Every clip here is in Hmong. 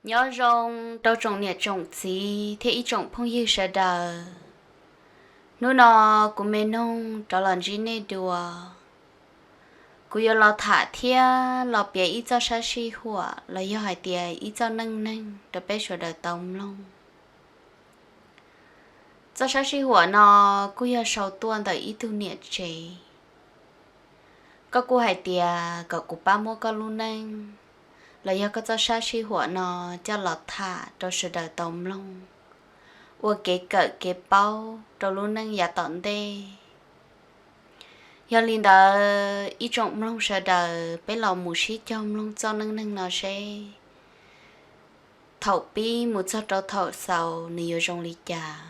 Nyob zoo rau tsoom niam tsoom txiv thiab ib tsoom phooj ywg sawv daws. Hnub no kuv me noog rov los ntsib nej dua. Kuv yuav los tham thiab los piav ib txoj sab sij huam los yog hais tias ib txoj neej neeg rau peb sawv daws tau mloog. Txoj sab sij huam no kuj yog sau tuaj ntawm ib tug niam tsev. Koj kuj hais tias kom kuv pab muab koj lub neej los yog koj txoj sab sij huam no coj los tham rau sawv daws tau mloog, ua kev kawm kev paub rau lub neej yav tom ntej. Yog li ntawd ib tsoom mloog sawv daws, peb los mus sib cog mloog txoj neej neeg no seb thaum pib mus txog rau thaum xaus nws yuav zoo li cas.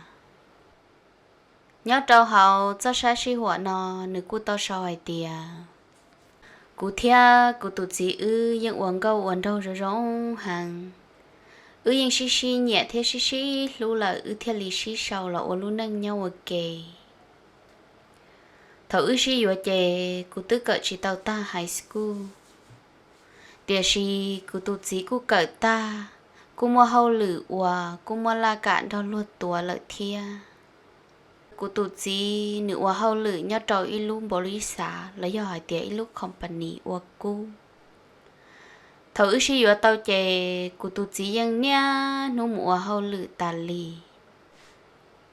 Nyob rau hauv txoj sab sij huam no, nws kuj tau sau hais tias, kuv thiab kuv tus txiv wb yeej ua nkauj ua nraug zoo zoo heev. Wb yeej sib sib nyiam thiab sib sib hlub lawm wb thiaj li sib sau los ua lub neej nyob ua ke. Thaum wb sib yuav ces kuv twb kawm tsis tau tag high school, tiam sis kuv tus txiv kuj kawm tag, kuj muaj hauj lwm ua, kuj muaj laj kam nrog luag tuav lawm thiab. Kuv tus txiv nws ua hauj lwm nyob rau ib lub npaum li xav los yog hais tias ib lub company ua kub. Thaum wb sib yuav tau ces kuv tus txiv yeej niaj hnub mus ua hauj lwm tas li.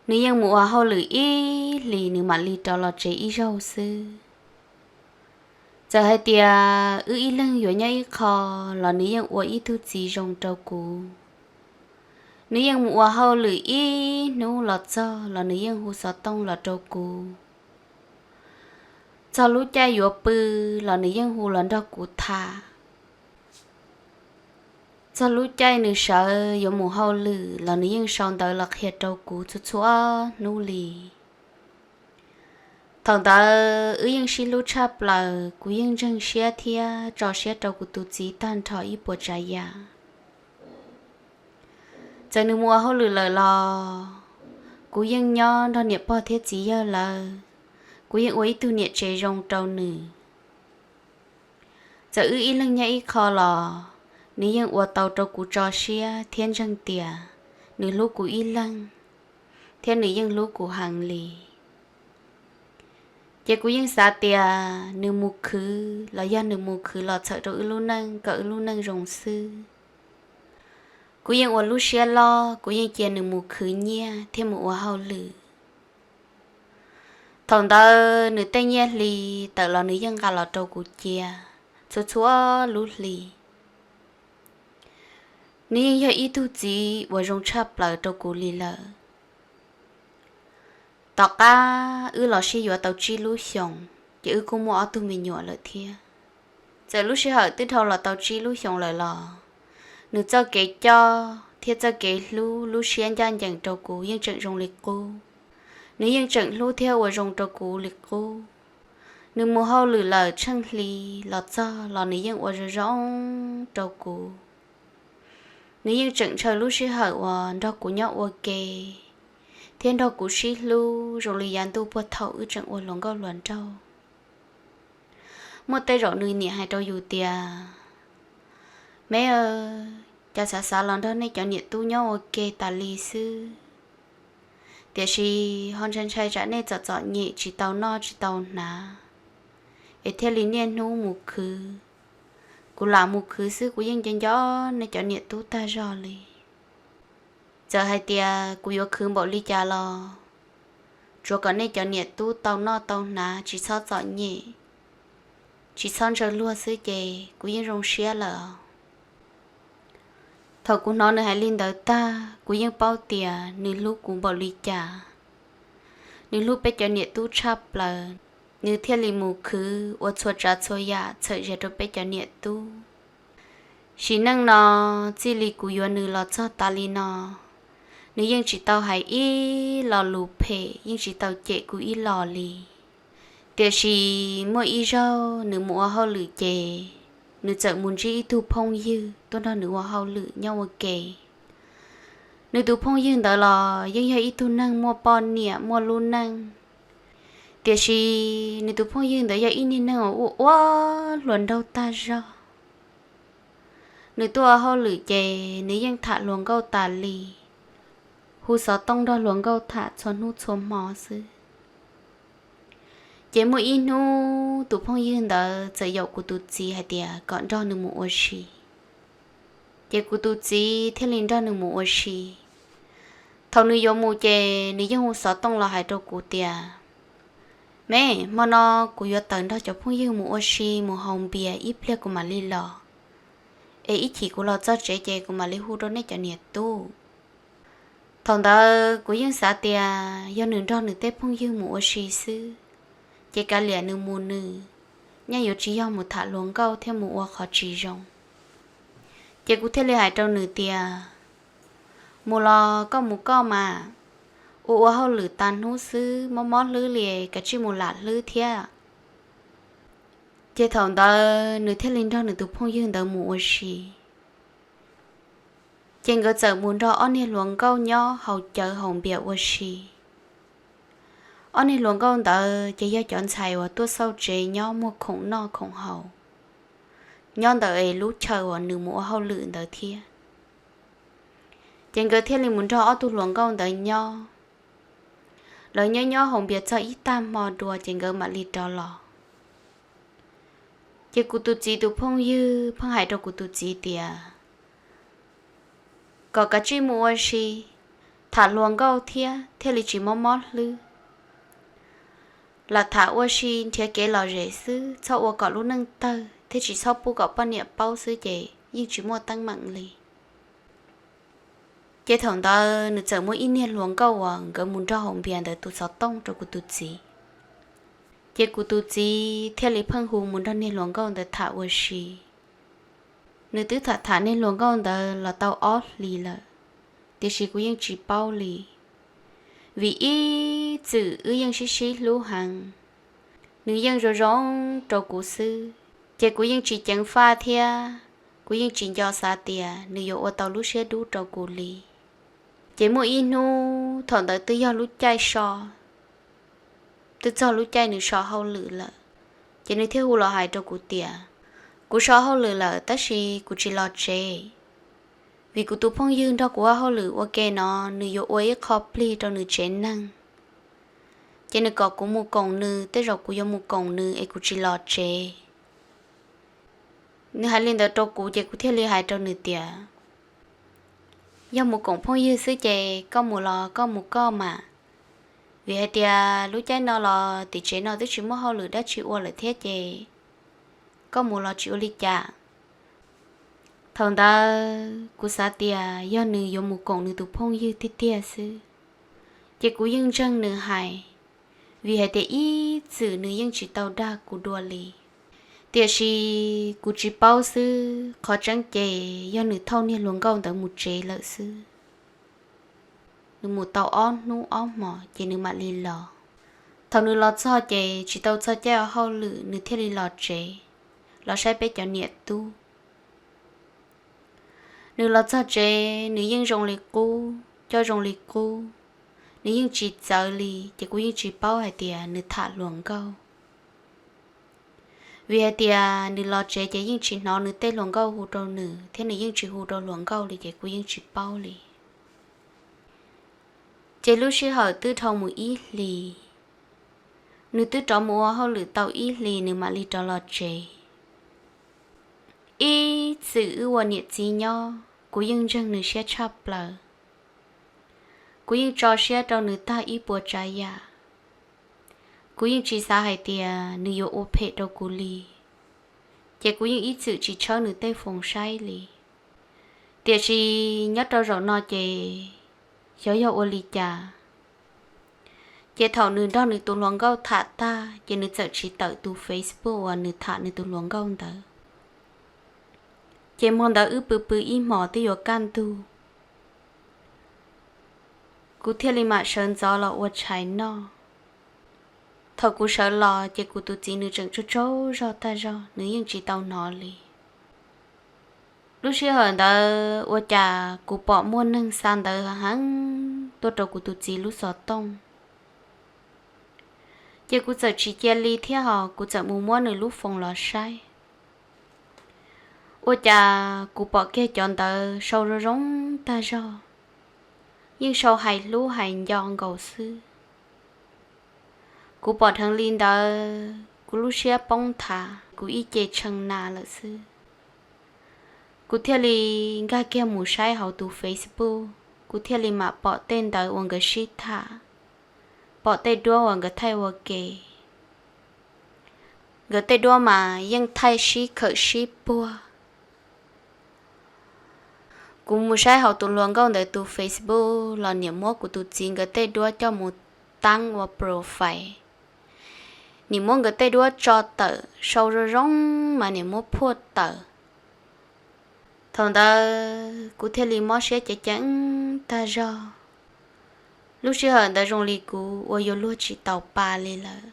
Nws yeej mus ua hauj lwm ib hlis nws mam li rov los tsev ib zaug xwb. Txawm hais tias wb ib leeg yuav nyob ib qho los nws yeej ua ib tug txiv zoo rau kuv. Nws yeej mus ua hauj lwm ib hnub los txog los nws yeej hu xov tooj los rau kuv. Txog lub caij yuav pw los nws yeej hu los nrog kuv tham. Txog lub caij nws sawv yuav mus hauj lwm los nws yeej sau ntawv los qhia rau kuv txhua txhua hnub li. Thaum ntawd wb yeej sib hlub tshaj plaws, kuv yeej ntseeg siab thiab tso siab rau kuv tus txiv tag nrho ib puas tsav yam. Txawm nws mus ua hauj lwm lawm los kuv yeej nyob nrog niam pog thiab txiv yawg lawv, kuv yeej ua ib tug niam tsev zoo rau nws. Txawm wb ib leeg nyob ib qho los nws yeej ua tau rau kuv tso siab thiab ntseeg tias nws hlub kuv ib leeg, thiab nws yeej hlub kuv heev li. Ces kuv yeej xav tias nws mus khwv los yog nws mus khwv los txhawm rau wb lub neej kom wb lub neej zoo xwb. Kuv yeej ua lub siab loj, kuv yeej cia nws mus khwv nyiaj thiab mus ua hauj lwm. Thaum ntawd nws tej nyiaj hli tawm los nws yeej nqa los rau kuv cia txhua txhua lub hli. Nws yeej yog ib tug txiv uas zoo tshaj plaws rau kuv li lawm. Tom qab wb los sib yuav tau tsib lub xyoos ces wb kuj muaj ob tug me nyuam lawm thiab. Txawm lub sij hawm twb dhau los tau tsib lub xyoos lawm los nws txoj kev coj thiab txoj kev hlub lub siab ncaj ncees rau kuv yeej tseem zoo li qub. Nws yeej tseem hlub thiab ua zoo rau kuv li qub. Nws mus hauj lwm lawm tsheej hli los txog los nws yeej ua zoo zoo rau kuv. Nws yeej tseem ntshaw lub sij hawm uas nrog kuv nyob ua ke thiab nrog kuv sib hlub zoo li yav ntuj puag thaum wb tseem ua hluas nkauj hluas nraug. Muaj tej zaum nws niam hais rau yus tias, me, cas xav xav los nrog nej cov niam tub nyob ua ke tas li xwb, tiam sis ho ntshai ntshai tsam nej txom txom nyem tsis tau noj tsis tau hnav es thiaj li niaj hnub mus khwv. Kuv lam mus khwv xwb kuv yeej nco nco nej cov niam tub tag zog li. Txawm hais tias kuv yuav khwv npaum li cas los tsuav kom nej cov niam tub tau noj tau hnav tsis txhob txom nyem, tsis txhob ntshaw luag xwb ces kuv yeej zoo siab lawm. Thaum kuv hnov nws hais li ntawd tag kuv yeej paub tias nws hlub kuv npaum li cas. Nws hlub peb cov niam tub tshaj plaws, nws thiaj li mus khwv ua txhua tsav txhua yam txhawm ze rau peb cov niam tub. Sim neej no txij li kuv yuav nws los txog tas li no, nws yeej tsis tau hais ib lo lus phem yeej tsis tau cem kuv ib los li. Tiam sis muaj ib zaug nws mus ua hauj lwm ces nws txawm mus ntsib ib tug phooj ywg tuaj nrog nws ua hauj lwm nyob ua ke. Nws tus phooj ywg ntawd los yeej yog ib tug neeg muaj poj niam muaj lub neej, tiam sis nws tus phooj ywg ntawd yog ib niag neeg uas ua ua hluas nraug tag zog. Nws tuaj ua hauj lwm ces nws yeej tham hluas nkauj tas li, hu xov tooj nrog hluas nkauj tham txhua hnub txhua hmo xwb. Ces muaj ib hnub tus phooj ywg ntawd txawm yaum kuv tus txiv hais tias kom nrog nws mus ua si. Ces kuv tus txiv thiaj li nrog nws mus ua si. Thaum nws yuav mus ces nws yeej hu xov tooj los hais rau kuv tias, Me, hmo no kuv yuav tawm nrog cov phooj ywg mus ua si mus haus npias ib pliag kuv mam li los, es ib chim kuv los txog tsev ces kuv mam li hu rau nej cov niam tub. Thaum ntawd kuv yeej xav tias yog nws nrog nws tej phooj ywg mus ua si xwb, ces kav liam nws mus nws, nyaj yuav tsis yog mus tham hluas nkauj thiab mus ua qhov tsis zoo. Ces kuv thiaj li hais rau nws tias, Mus los koj mus koj mas, ua ua hauj lwm tas hnub xwb mob mob hlwb li, kav tsij mus lam hlwb thiab. Ces thaum ntawd nws thiaj li nrog nws tus phooj ywg ntawd mus ua si. Ces nkawd txawm mus nrog ob niag hluas nkauj nyob haus cawv haus npias ua si. Ob niag hluas nkauj ntawd ces yog cov ntxhais uas tuaj xauj tsev nyob muag khoom noj khoom haus, nyob ntawm es lub chaw uas nws mus ua hauj lwm ntawd thiab. Ces nkawd thiaj li mus nrog ob tug hluas nkauj ntawd nyob. Lawv nyob nyob haus npias txog ib tag hmo dua ces nkawd mam li rov los. Ces kuv tus txiv tus phooj ywg pheej hais rau kuv tus txiv tias, Kom kav tsij mus ua si, tham hluas nkauj thiab thiaj li tsis mob mob hlwb. Lam tham ua si nrhiav kev lom zem xwb, txhob ua kom lub neej tawg thiab tsis txhob pub kom poj niam paub xwb ces yeej tsis muaj teeb meem li. Ces thaum ntawd nws txawm muab ib niag hluas nkauj uas nkawd mus nrog haus npias ntawd tus xov tooj rau kuv tus txiv. Ces kuv tus txiv thiaj li pheej hu mus nrog niag hluas nkauj ntawd tham ua si. Nws twb tham tham niag hluas nkauj ntawd los tau ob hlis lawm, tiam sis kuv yeej tsis paub li, vim ib txwm wb yeej sib sib hlub heev. Nws yeej zoo zoo rau kuv xwb, ces kuv yeej tsis ceev faj thiab kuv yeej tsis nco xav tias nws yuav ua tau lub siab dub rau kuv li. Ces muaj ib hnub thaum ntawd twb yog lub caij so, twb txog lub caij nws so hauj lwm lawm, ces nws thiaj hu los hais rau kuv tias, Kuv so hauj lwm lawm tab sis kuv tsis los tsev, vim kuv tus phooj ywg nrog kuv ua hauj lwm ua ke no, nws yuav ua ib qho plig rau nws tsev neeg, ces nws kom kuv mus koom nws, tej zaum kuv yuav mus koom nws es kuv tsis los tsev. Nws hais li ntawd rau kuv ces kuv thiaj li hais rau nws tias, Yog mus koom phooj ywg xwb ces koj mus los koj mus koj mas, vim hais tias lub caij no los tim tsev no twb tsis muaj hauj lwm dab tsi ua lawm thiab ces koj mus los tsis ua li cas. Thaum ntawd kuv xav tias yog nws yuav mus koom nws tus phooj ywg tiag tiag xwb, ces kuv yeej ntseeg nws hais, vim hais tias ib txwm nws yeej tsis tau dag kuv dua li. Tiam sis kuv tsis paub xwb, qhov tseeb ces yog nws thauj niag hluas nkauj ntawd mus tsev lawm xwb. Nws mus tau ob hnub ob hmos ces nws mam li los. Thaum nws los txog ces tsis tau txog caij ua hauj lwm nws thiaj li los tsev, los saib peb cov niam tub. Nws los txog tsev nws yeej zoo li qub, coj zoo li qub, nws yeej tsis txawv li, ces kuv yeej tsis paub hais tias nws tham hluas nkauj. Vim hais tias nws los tsev ces yeej tsis hnov nws tej hluas nkauj hu rau nws thiab nws yeej tsis hu rau hluas nkauj li ces kuv yeej tsis paub li. Ces lub sij hawm twb dhau mus ib hlis, nws twb rov mus ua hauj lwm tau ib hlis nws mam li rov los tsev. Ib txwm wb ua niam txiv nyob kuv yeej ntseeg nws siab tshaj plaws. Kuv yeej tso siab rau nws tag ib puas tsav yam. Kuv yeej tsis xav hais tias nws yuav ua phem rau kuv li, ces kuv yeej ib txwm tsis tshawb nws tej foos saib li. Tiam sis nyob rau zaum no ces xyov yog ua li cas, ces thaum nws nrog nws tus hluas nkauj tham tag ces nws txawm tsis tawm tus Facebook uas nws tham nws tus hluas nkauj ntawd. Ces hmo ntawd wb pw pw ib hmos twb yuav kaj ntug, kuv thiaj li mam sawv ntxov los ua tshais noj. Thaum kuv sawv los ces kuv tus txiv nws tseem tsaug tsaug zog tag zog, nws yeej tsis tau hnov li. Lub sij hawm ntawd ua cas kuv pom muaj neeg xa ntawv heev tuaj rau kuv tus txiv lub xov tooj. Ces kuv txawm tsis cia li thiab ho kuv txawm mus muab nws lub foos los saib. Ua cas kuv pom kiag cov ntawv sau zoo zoo tag zog, yeej sau hais hlub hais nco nkaus xwb. Kuv pom dheev li ntawd kuv lub siab poob nthav, kuv ib ce tshee nas lawm xwb. Kuv thiaj li nkag kiag mus saib hauv tus Facebook, kuv thiaj li mam pom tej ntawv uas nkawd sib tham, pom tej duab uas nkawd thaij ua ke. Nkawd tej duab mas yeej thaij sib khawm sib puag. Kuv mus saib hauv tus hluas nkauj ntawd tus Facebook los niam muab kuv tus txiv nkawd tej duab coj mus taab ua profile, niam muab nkawd tej duab tso tawm sau zoo zoo mas niam muab phuaj tawm. Thaum ntawd kuv thiaj li mob siab ceev ceev tag zog. Lub sij hawm ntawd zoo li kuv ua yuav luag tsis taus pa li lawm.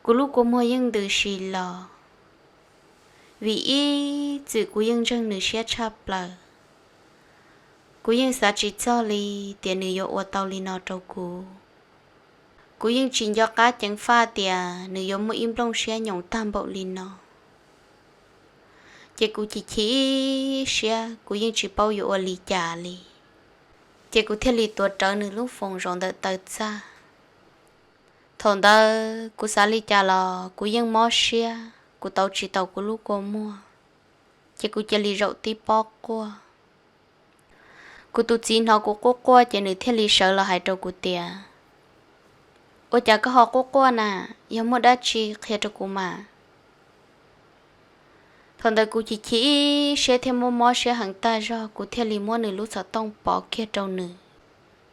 Kuv lub kua muag yeej ntws si los, vim ib txwm kuv yeej ntseeg nws siab tshaj plaws. Kuv yeej xav tsis txog li tias nws yuav ua tau li no rau kuv. Kuv yeej tsis nco qab ceev faj tias nws yuav muaj ib nplooj siab nyoos tag npaum li no. Ces kuv chim chim siab, kuv yeej tsis paub yuav ua li cas li. Ces kuv thiaj li tuav rawv nws lub foos zaum ntawm taw txaj. Thaum ntawd kuv xav li cas los kuv yeej mob siab, kuv tau tsis tau kuv lub kua muag, ces kuv cia li zaum tib pob quaj. Kuv tus txiv hnov kuv quaj quaj ces nws thiaj li sawv los hais rau kuv tias, Ua cas koj ho quaj quaj na? Yog muaj dab tsi qhia rau kuv mas. Thaum ntawd kuv chim chim siab thiab mob mob siab heev tag zog, kuv thiaj li muab nws lub xov tooj pov kiag rau nws.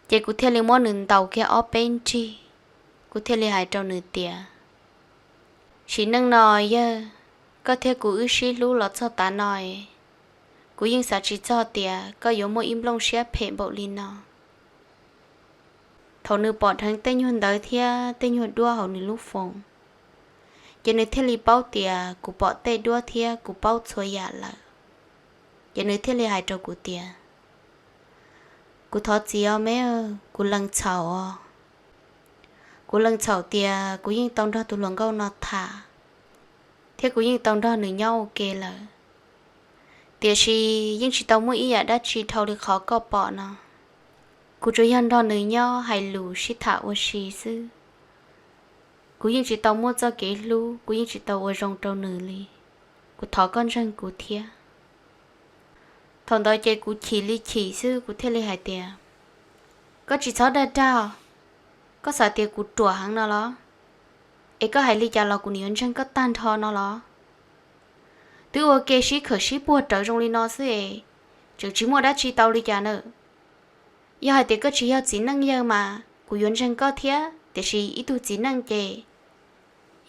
Ces kuv thiaj li muab nws ntaus kiag ob peb nrig, kuv thiaj li hais rau nws tias, Sim neej no yawg, koj thiab kuv wb sib hlub los txog tav no es, kuv yeej xav tsis txog tias koj yuav muaj ib nplooj siab phem npaum li no. Thaum nws pom dheev tej nyuag ntawv thiab tej nyuag duab hauv nws lub foos, ces nws thiaj li paub tias kuv pom tej duab thiab kuv paub txhua yam lawm. Ces nws thiaj li hais rau kuv tias, Kuv thov txim os me, kuv lees txhaum os. Kuv lees txhaum tias kuv yeej tau nrog tus hluas nkauj no tham, thiab kuv yeej tau nrog nws nyob ua ke lawm. Tiam sis yeej tsis tau muaj ib yam dab tsi dhau li qhov koj pom no. Kuv tsuas yog nrog nws nyob hais lus sib tham ua si xwb. Kuv yeej tsis tau muaj txoj kev hlub, kuv yeej tsis tau ua zoo rau nws li. Kuv thov koj ntseeg kuv thiab. Thaum ntawd ces kuv chim li chim xwb, kuv thiaj li hais tias, Koj tsis txhob dag dag, koj xav tias kuv ruam heev no los? Es koj hais li cas los kuv nws yuav ntseeg koj tag nrho no los? Twb ua ke sib khawm sib puag rawv zoo li no xwb es, tseem tsis muaj dab tsi tau li cas na. Yog hais tias koj tsis yog txiv neej yawg mas kuv yuav ntseeg koj thiab, tiam sis ib tug txiv neej ces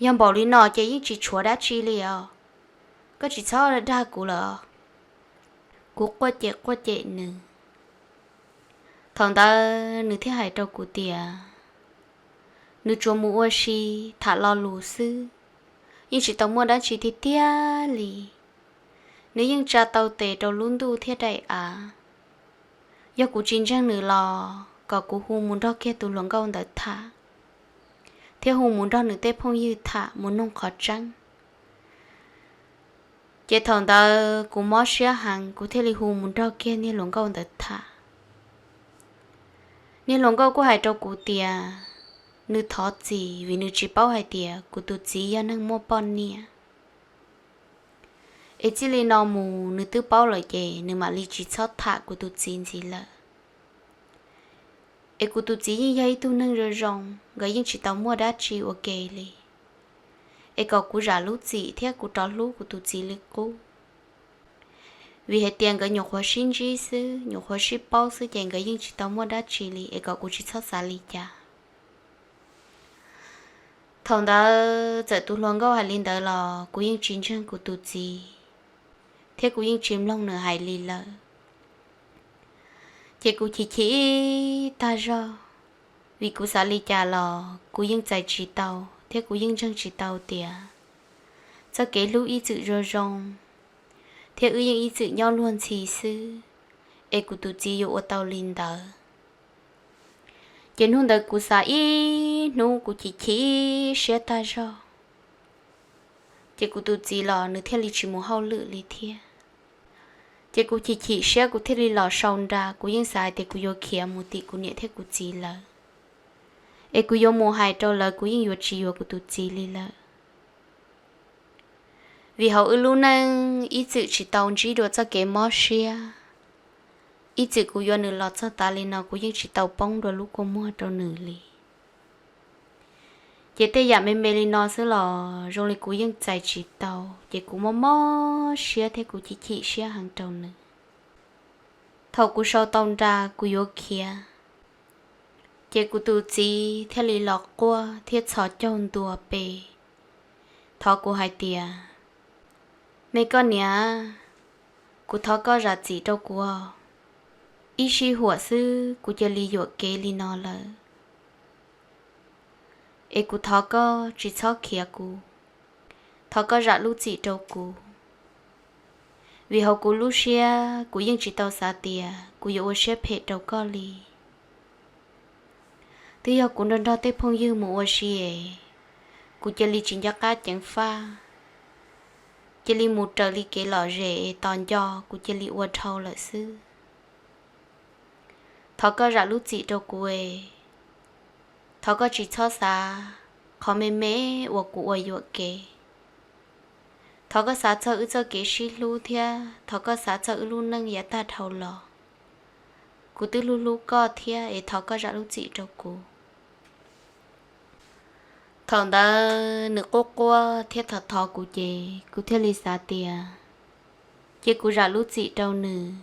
yog npaum li no ces yeej tsis tshuav dab tsi li os. Koj tsis txhob dag kuv lawm. Kuv quaj cem quaj cem nws. Thaum ntawd nws thiaj hais rau kuv tias, nws tsuas mus ua si tham lo lus xwb, yeej tsis tau muaj dab tsi tiag tiag li. Nws yeej tsa tau tes rau lub ntuj thiab daim av. Yog kuv tsis ntseeg nws los kom kuv hu mus nrog kiag tus hluas nkauj ntawd tham, thiab hu mus nrog nws tej phooj ywg tham mus noog qhov tseeb. Ces thaum ntawd kuv mob siab heev, kuv thiaj li hu mus nrog kiag niag hluas nkauj ntawd tham. Niag hluas nkauj kuj hais rau kuv tias, nws thov txim vim nws tsis paub hais tias kuv tus txiv yog neeg muaj poj niam. Es txij li no mus nws twb paub lawm ces nws mam li tsis txhob tham kuv tus txiv ntxiv lawm. Es kuv tus txiv yeej yog ib tug neeg zoo zoo, nkawd yeej tsis tau muaj dab tsi ua ke li. Es kom kuv zam lub txim thiab kuv rov hlub kuv tus txiv li qub. Vim hais tias nkawd nyuam qhuav sib ntsib xwb, nyuam qhuav sib paub xwb ces nkawd yeej tsis tau muaj dab tsi li, es kom kuv tsis txhob xav li cas. Thaum ntawd txawm tus hluas nkauj hais li ntawd los kuv yeej tsis ntseeg kuv tus txiv, thiab kuv yeej tsis mloog nws hais li lawm. Ces kuv chim chim ib tag zog, vim kuv xav li cas los kuv yeej txais tsis tau thiab kuv yeej ntseeg tsis tau tias txoj kev hlub ib txwm zoo zoo, thiab wb yeej ib txwm nyob luag ntxhi xwb, es kuv tus txiv yuav ua tau li ntawd. Ces hnub ntawd kuv xav ib hnub, kuv chim chim siab tag zog. Ces kuv tus txiv los nws thiaj li tsis mus hauj lwm li thiab. Ces kuv chim chim siab, kuv thiaj li los sau nra, kuv yeej xav hais tias kuv yuav khiav mus tim kuv niam thiab kuv txiv lawm, es kuv yuav mus hais rau lawv, kuv yeej yuav tsis yuav kuv tus txiv li lawm. Vim hauv wb lub neej ib txwm tsis tau ntsib dua txoj kev mob siab, ib txwm kuv yuav nws los txog tas li no kuv yeej tsis tau poob dua lub kua muag rau nws li. Ces tej yam me me li no xwb los zoo li kuv yeej txais tsis tau, ces kuv mob mob siab thiab kuv chim chim siab heev rau nws. Thaum kuv sau tau nra kuv yuav khiav, ces kuv tus txiv thiaj li los quaj thiab txhos caug ntua pes, thov kuv hais tias, me koj niam, kuv thov koj zam txim rau kuv, ib sij huam xwb kuv cia li yuam kev li no lawm, es kuv thov koj tsis txhob khiav kuv, thov koj zam lub txim rau kuv. Vim hauv kuv lub siab kuv yeej tsis tau xav tias kuv yuav ua siab phem rau koj li. Twb yog kuv nrog nrog tej phooj ywg mus ua si es kuv cia li tsis nco qab ceev faj, cia li mus raws li kev lom zem es tos nco kuv cia li ua dhau lawm xwb. Thov koj zam lub txim rau kuv es, thov koj tsis txhob xav qhov me me uas kuv ua yuam kev. Thov koj xav txog wb txoj kev sib hlub thiab thov koj xav txog wb lub neej yav tag dhau los. Kuv twb hlub hlub koj thiab es thov koj zam lub txim rau kuv. Thaum ntawd nws quaj quaj thiab thov thov kuv ces kuv thiaj li xav tias, ces kuv zam lub txim rau nws.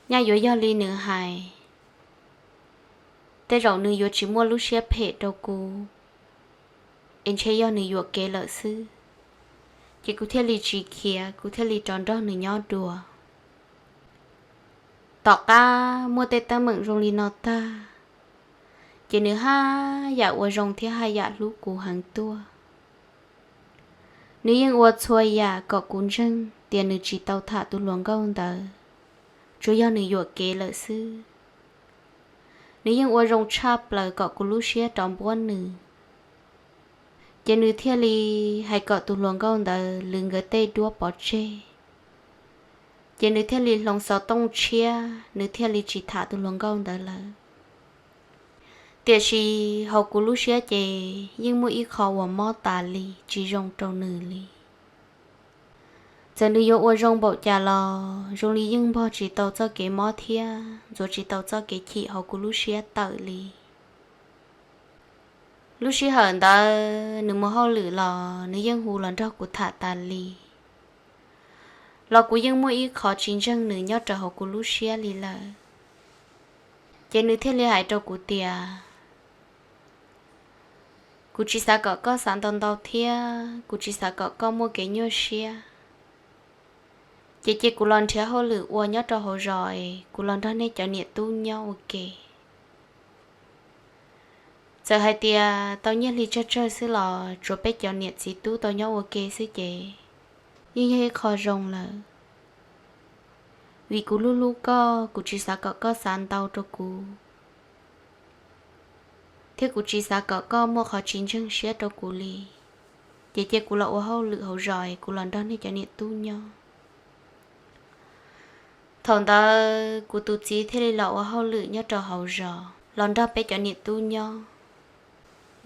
Nyaj yuav yog li nws hais, tej zaum nws yuav tsis muaj lub siab phem rau kuv, es ntshe yog nws yuam kev lawm xwb. Ces kuv thiaj li tsis khiav, kuv thiaj li rov nrog nws nyob dua. Tom qab muaj tej teeb meem zoo li no tag, ces nws haj yam ua zoo thiab haj yam hlub kuv heev tuaj. Nws yeej ua txhua yam kom kuv ntseeg tias nws tsis tau tham tus hluas nkauj ntawd, tsuas yog nws yuam kev lawm xwb. Nws yeej ua zoo tshaj plaws kom kuv lub siab rov npuab nws. Ces nws thiaj li hais kom tus hluas nkauj ntawd lwv nkawd tej duab pov tseg. Ces nws thiaj li hloov xov tooj tshiab, nws thiaj li tsis tham tus hluas nkauj ntawd lawm. Tiam sis hauv kuv lub siab ces yeej muaj ib qho uas mob tas li, tsis zoo rau nws li. Txawm nws yuav ua zoo npaum cas los zoo li yeej npog tsis tau txoj kev mob thiab ntxuav tsis tau txoj kev chim hauv kuv lub siab tawm li. Lub sij hawm ntawd nws mus hauj lwm los nws yeej hu los nrog kuv tham tas li, los kuv yeej muaj ib qho tsis ntseeg nws nyob rau hauv kuv lub siab li lawm. Ces nws thiaj li hais rau kuv tias, kuv tsis xav kom koj xav ntau ntau thiab kuv tsis xav kom koj muaj kev nyuaj siab. Ces cia kuv los nrhiav hauj lwm ua nyob rau hauv zos es kuv los nrog nej cov niam tub nyob ua ke. Txawm hais tias tau nyiaj hli tsawg tsawg xwb los tsuav peb cov niam txiv tub tau nyob ua ke xwb ces yeej yog ib qho zoo lawm. Vim kuv hlub hlub koj, kuv tsis xav kom koj xav ntau rau kuv, thiab kuv tsis xav kom koj muaj qhov tsis ntseeg siab rau kuv li. Ces cia kuv los ua hauj lwm hauv zos es kuv los nrog nej cov niam tub nyob. Thaum ntawd kuv tus txiv thiaj li los ua hauj lwm nyob rau hauv zos los nrog peb cov niam tub nyob.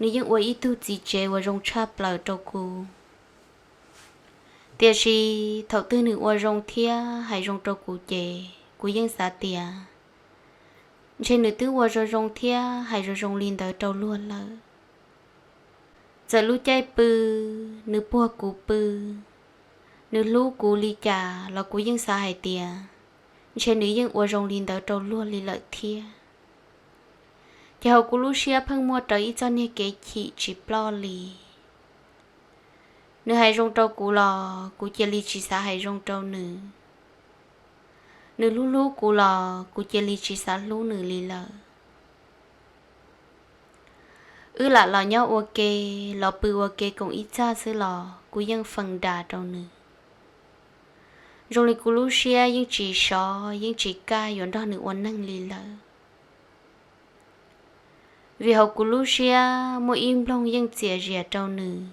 Nws yeej ua ib tug txiv tsev uas zoo tshaj plaws rau kuv. Tiam sis thaum twg nws ua zoo thiab hais zoo rau kuv ces kuv yeej xav tias ntshe nws twb ua zoo zoo thiab hais zoo zoo li ntawd rau luag lawm. Txawm lub caij pw nws puag kuv pw, nws hlub kuv li cas los kuv yeej xav hais tias ntshe nws yeej ua zoo li ntawd rau luag li lawm thiab. Ces hauv kuv lub siab pheej muaj raws ib txoj niag kev chim tsis ploj li. Nws hais zoo rau kuv los kuv cia li tsis xav hais zoo rau nws. Nws hlub hlub kuv los kuv cia li tsis xav hlub nws li lawm. Wb lam los nyob ua ke, los pw ua ke koom ib txaj xwb los kuv yeej feem das rau nws. Zoo li kuv lub siab yeej tsis sov yeej tsis kaj yuav nrog nws ua neeg li lawm. Vim hauv kuv lub siab muaj ib nploog yeej txias zias rau nws.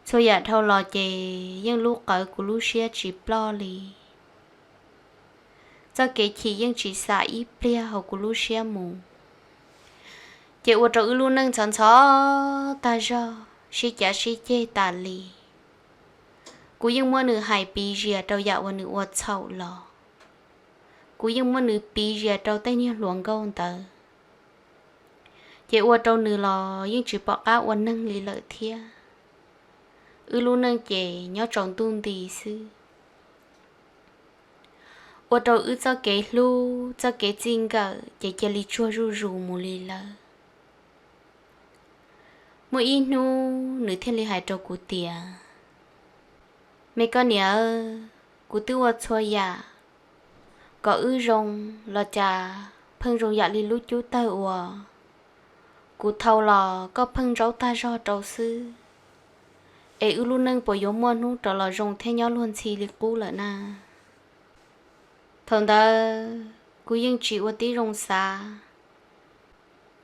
Txhua yam dhau los ces yeej lub qawv kuv lub siab tsis ploj li. Txoj kev chim yeej tsis xam ib pliag hauv kuv lub siab mus. Ces ua rau wb lub neej ntxhov ntxhov tag zog, sib cav sib ceg tas li. Kuv yeej muab nws hais piv zias rau yam uas nws ua txhaum los. Kuv yeej muab nws piv zias rau tej niag hluas nkauj ntawd. Ces ua rau nws los yeej tsis pom qab ua neeg li lawm thiab. Wb lub neej ces nyob tsaus ntuj nti xwb. Ua rau wb txoj kev hlub, txoj kev txij nkawm ces cia li tsuag zuj zus mus li lawm. Muaj ib hnub nws thiaj li hais rau kuv tias, Me koj niam, kuv twb ua txhua yam kom wb zoo los cas pheej zoo yam li lub cub tawg uas kuv thau los koj pheej ntsaub tag zog rau xwb. Es wb lub neej puas yuav muaj hnub rov los zoo thiab nyob luag ntxhi li qub lawm na? Thaum ntawd kuv yeej tsis ua tib zoo xav,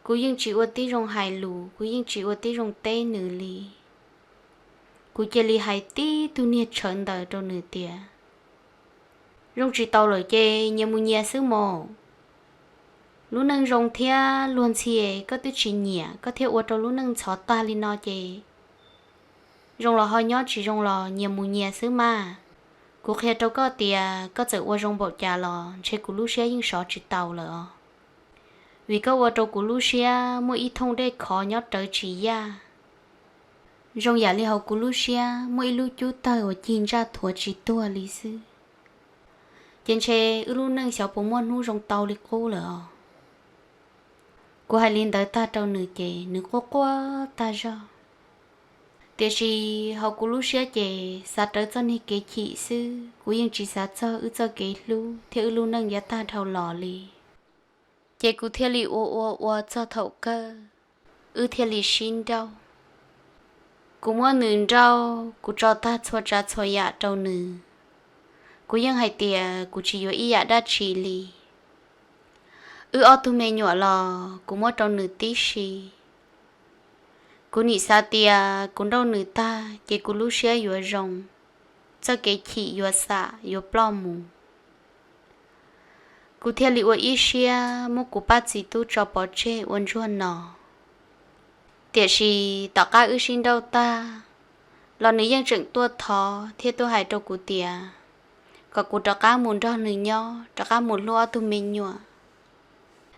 kuv yeej tsis ua tib zoo hais lus, kuv yeej tsis ua tib zoo teb nws li. Kuv cia li hais tib tug niag tshawv ntawd rau nws tias, Zoo tsis tau lawm ces nyias mus nyias xwb mas. Lub neej zoo thiab luag ntxhi koj twb tsis nyiam, koj thiaj ua rau lub neej ntxhov tag li no ces zoo los ho nyob, tsis zoo los nyias mus nyias xwb mas. Kuv qhia rau koj tias koj txawm ua zoo npaum cas los ntshe kuv lub siab yeej sov tsis tau lawm os. Vim koj ua rau kuv lub siab muaj ib thooj dej khov nyob rawv tsis yaj, zoo yam li hauv kuv lub siab muaj ib lub cub tawg uas cig ntsaj thuav tsis tuag li xwb. Ces ntshe wb lub neej xyov puas muaj hnub zoo tau li qub lawm os. Kuv hais li ntawd tag rau nws ces nws quaj quaj tag zog. Tiam sis hauv kuv lub siab ces xav rawv txoj niag kev chim xwb, kuv yeej tsis xav txog wb txoj kev hlub thiab wb lub neej yav tag dhau los li. Ces kuv thiaj li ua ua ua txog thaum kawg, wb thiaj li sib nrauj. Kuv muab nws nrauj, kuv tso tag txhua tsav txhua yam rau nws. Kuv yeej hais tias kuv tsis yuav ib yam dab tsi li. Wb ob tug me nyuam los kuv muab rau nws tib si. Kuv nim xav tias kuv nrauj nws tag ces kuv lub siab yuav zoo, txoj kev chim yuav xam yuav ploj mus. Kuv thiaj li ua ib siab muab kuv pab txiv tub tso pov tseg ua ntsuag no. Tiam sis tom qab wb sib nrauj tag los nws yeej tseem tuaj thov thiab tuaj hais rau kuv tias kom kuv rov qab mus nrog nws nyob, rov qab mus hlub ob tug me nyuam.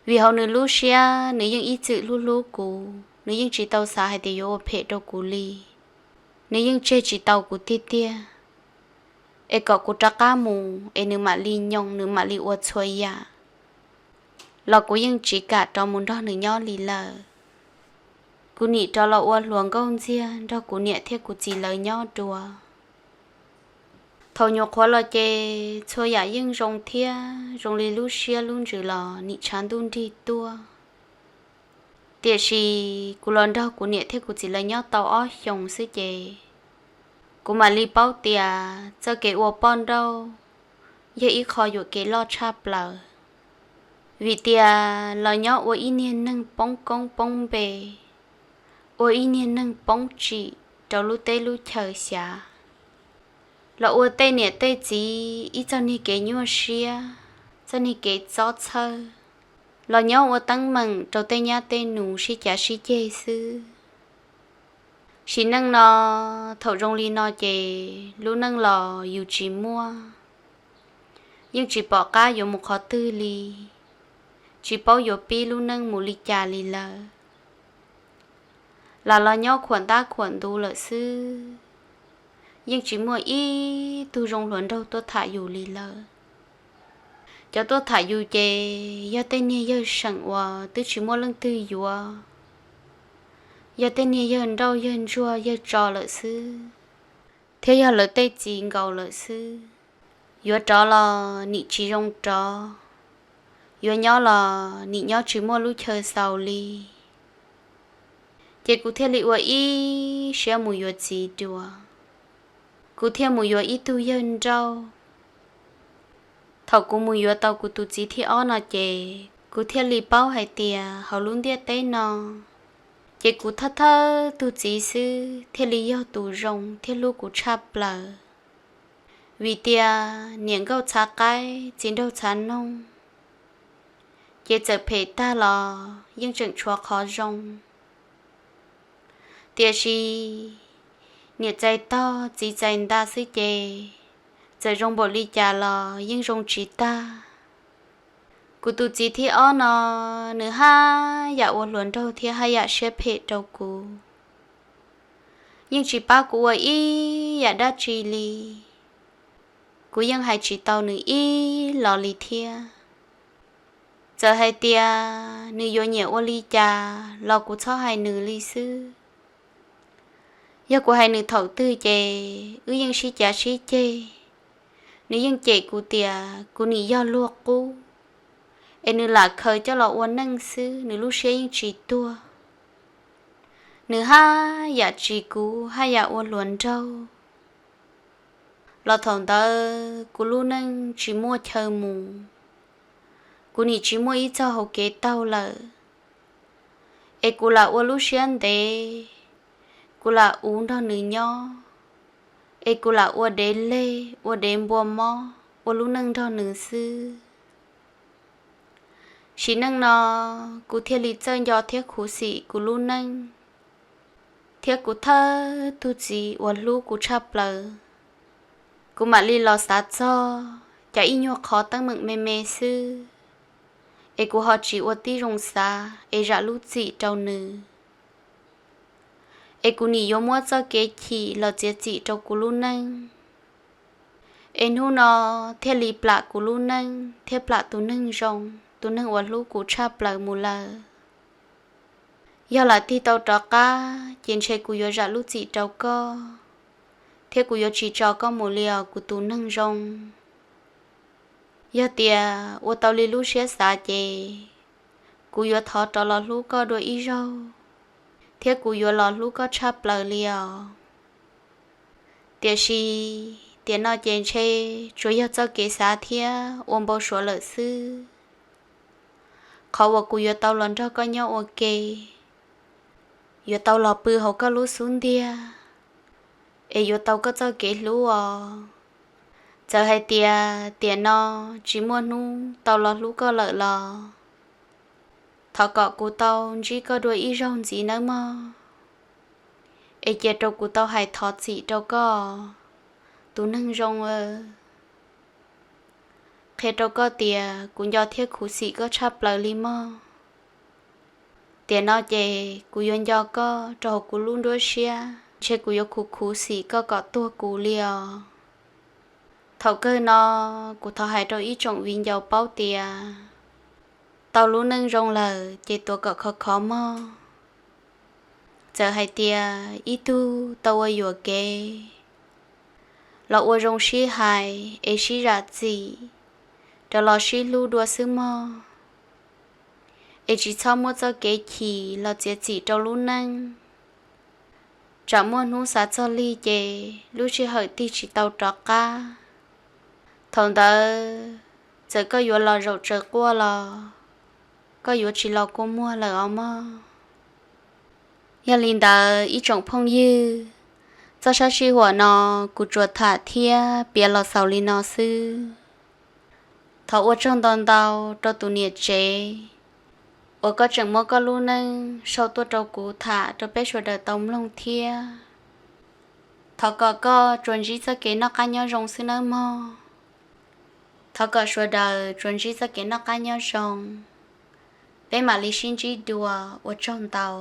Vim hauv nws lub siab nws yeej ib txwm hlub hlub kuv, nws yeej tsis tau xav hais tias yuav ua phem rau kuv li. Nws yeej tseg tsis tau kuv tiag tiag. Es kom kuv rov qab mus es nws mam li nyoos, nws mam li ua txhua yam, los kuv yeej tsis kam rov mus nrog nws nyob li lawm. Kuv nim rov los ua hluas nkauj ntxiag nrog kuv niam thiab kuv txiv lawv nyob dua. Thaum nyuam qhuav los ces txhua yam yeej zoo thiab zoo li lub siab lub ntsws los nim tshav ntuj nrig tuaj. Tiam sis kuv los nrog kuv niam thiab kuv txiv lawv nyob tau ob xyoos xwb ces kuv mam li paub tias txoj kev ua poj nrauj yog ib qho yuam kev loj tshaj plaws. Vim tias los nyob ua ib niag neeg poob koob poob npe, ua ib niag neeg poob tsim rau lub teb lub chaw xyav, los ua tej niam tej txiv ib txoj niag kev nyuaj siab, txoj niag kev txob txhawj, los nyob ua teeb meem rau tej nyab tej nus sib cav sib ceg xwb. Sim neej no, thaum zoo li no ces lub neej los yus tsis muaj, yeej tsis pom qab yuav mus qhov twg li, tsis paub yuav pib lub neej mus li cas li lawm. Lam los nyob khuam ntab khuam ntuv lawm xwb, yeej tsis muaj ib tug zoo hluas nraug tuaj tham yus li lawm. Cov tuaj tham yus ces yog tej niag yawg seem uas twb tsis muaj leej twg yuav, yog tej niag yawg nrauj yawg ntsuag yawg tso lawm xwb, thiab yog lawv tej txiv nkaus lawm xwb. Yuav rov los nim tsis zoo rov, yuav nyob los nim nyob tsis muaj lub chaw xaus li. Ces kuv thiaj li ua ib siab mus yuav txiv dua, kuv thiaj mus yuav ib tug yawg nrauj. Thaum kuv mus yuav tau kuv tus txiv thib ob no ces kuv thiaj li paub hais tias hauv lub ntiaj teb no Ces kuv thawj thawj tug txiv xwb thiaj li yog tus zoo thiab hlub kuv tshaj plaws. Vim tias niam nkauj txhav qaib txiv nraug txhav noog, ces txawm phem tag los yeej tseem tshuav qhov zoo. Tiam sis niam txais tog txiv txais nta xwb ces txawm zoo npaum li cas los yeej zoo tsis tag. Kuv tus txiv thib ob no, nws haj yam ua hluas nraug thiab haj yam siab phem rau kuv, yeej tsis pab kuv ua ib yam dab tsi li. Kuv yeej hais tsis tau nws ib los li thiab. Txawm hais tias nws yuav nyiam ua li cas los kuv txhob hais nws li xwb. Yog kuv hais nws thaum twg ces wb yeej sib cav sib ceg. Nws yeej cem kuv tias kuv nim yog luag qub, es nws lam khaws coj los ua neej xwb, nws lub siab yeej tsis tuag. Nws haj yam tsis kuv haj yam ua hluas nraug. Los thaum ntawd kuv lub neej tsis muaj chaw mus, kuv nim tsis muaj ib txoj hauv kev taug lawm. Es kuv lam ua lub siab ntev, kuv lam uv nrog nws nyob, es kuv lam ua dev leg ua dev npua mob ua lub neej nrog nws xwb. Sim neej no kuv thiaj li txawj nco thiab khuv xim kuv lub neej, thiab kuv thawj tug txiv uas hlub kuv tshaj plaws. Kuv mam li los xav txog cov ib nyuag qhov teeb meem me me xwb, es kuv ho tsis ua tib zoo xav es zam lub txim rau nws. Es kuv nim yuav muab txoj kev chim los txiav txim rau kuv lub neej. Es hnub no thiaj li plam kuv lub neej thiab plam tus neeg zoo, tus neeg uas hlub kuv tshaj plaws mus lawm. Yog lam tig tau rov qab ces ntshe kuv yuav zam lub txim rau koj, thiab kuv yuav tsis tso koj mus li os kuv tus neeg zoo. Yog tias ua tau li lub siab xav ces kuv yuav thov rov los hlub koj dua ib zaug, thiab kuv yuav los hlub koj tshaj plaws li os. Tiam sis tiam no ces ntshe tsuas yog txoj kev xav thiab ua npau suav lawm xwb. Qhov uas kuv yuav tau los nrog koj nyob ua ke, yuav tau los pw hauv koj lub xub ntiag, es yuav tau koj txoj kev hlub os. Txawm hais tias tiam no tsis muaj hnub tau los hlub koj lawm los thov kom kuv tau ntsib koj dua ib zaug ntxiv nawb mog. Es cia rau kuv tau hais thov txim rau koj, tus neeg zoo. Qhia rau koj tias kuv nco thiab khuv xim koj tshaj plaws li mog. Tiam no ces kuv yuav nco koj rau hauv kuv lub nruab siab, ntshe kuv yuav khuv khuv xim koj kom tuag kuv li os. Thaum kawg no kuv thov hais rau ib tsoom viv ncaus paub tias tau lub neej zoo lawm ces tuav kom khov khov mog. Txawm hais tias ib tug tau ua yuam kev los ua zoo sib hais es sib zam txim, rov los sib hlub dua xwb mog. Es tsis txhob muab txoj kev chim los txiav txim rau lub neej. Tsam muaj hnub xav txog lig ces lub sij hawm tig tsis tau rov qab. Thaum ntawd txawm koj yuav los zaum tsaws quaj los koj yuav tsis los kua muag lawm os mog. Yog li ntawd ib tsoom phooj ywg, txoj sab sij huam no kuv tsuas tham thiab piav los xaus li no xwb. Thov ua tsaug ntau ntau rau tus niam tsev uas koj tseem muab koj lub neej sau tuaj rau kuv tham rau peb sawv daws tau mloog thiab. Thov kom koj tsuas ntsib txoj kev noj qab nyob zoo xwb nawb mog. Thov kom sawv daws tsuas ntsib txoj kev noj qab nyob zoo. Peb mam li sib ntsib dua, ua tsaug ntau.